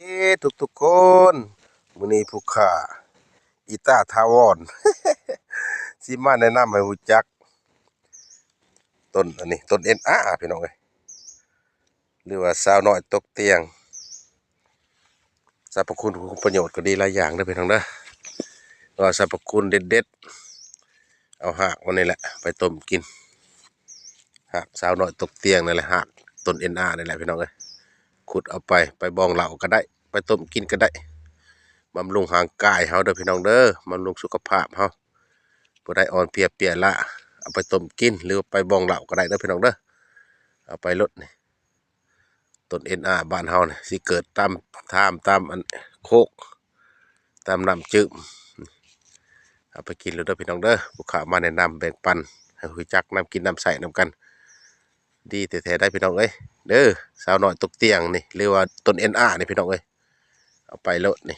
ເອີ ທຸກໆຄົນ, ມື້ນີ້ຜູ້ຂ້າອີຕາຖາວອນ ຊິມາແນະນຳໃຫ້ຮູ້ຈັກຕົ້ນອັນນີ້ ຕົ້ນເອັນອາ ພີ່ນ້ອງເອີຍ ຫຼືວ່າສາວນ້ອຍຕົກຕຽງ. ສັບພະຄຸນ ຄຸນປະໂຫຍດກໍດີຫຼາຍຢ່າງເດີພີ່ນ້ອງເດີ. ແຕ່ວ່າສັບພະຄຸນເດັດໆ ເອົາຮາກມັນນີ້ແຫຼະໄປຕົ້ມກິນ. ຮາກສາວນ້ອຍຕົກຕຽງນີ້ແຫຼະ, ຮາກຕົ້ນເອັນອານີ້ແຫຼະພີ່ນ້ອງເອີຍ. ຂຸດເອົາໄປ ໄປບອງເຫຼົ້າກໍໄດ້, ໄປຕົ້ມກິນກໍໄດ້. ບຳລຸງຮ່າງກາຍເຮົາເດີພີ່ນ້ອງເດີ, ບຳລຸງສຸຂະພາບເຮົາ. ຜູ້ໃດອ່ອນເພຍເປຍລ້າ ເອົາໄປຕົ້ມກິນ ຫຼືວ່າໄປບອງເຫຼົ້າກໍໄດ້ເດີພີ່ນ້ອງເດີ. ເອົາໄປໂລດນີ້. ຕົ້ນເອັນອາບ້ານເຮົານີ້ ຊິເກີດຕາມທາມ ຕາມອັນໂຄກ ຕາມນ້ຳຈືມ. ເອົາໄປກິນໂລດເດີພີ່ນ້ອງເດີ. ຜູ້ຂ້າມາແນະນຳແບ່ງປັນໃຫ້ຮູ້ຈັກນຳກິນນຳໃຊ້ນຳກັນ. ດີແທ້ໆໄດ໋ພີ່ນ້ອງເອີຍ ເດີ ສາວນ້ອຍຕົກຕຽງນີ້ ຫຼືວ່າຕົ້ນເອັນອານີ້ພີ່ນ້ອງເອີຍ. ເອົາໄປໂລດນີ້.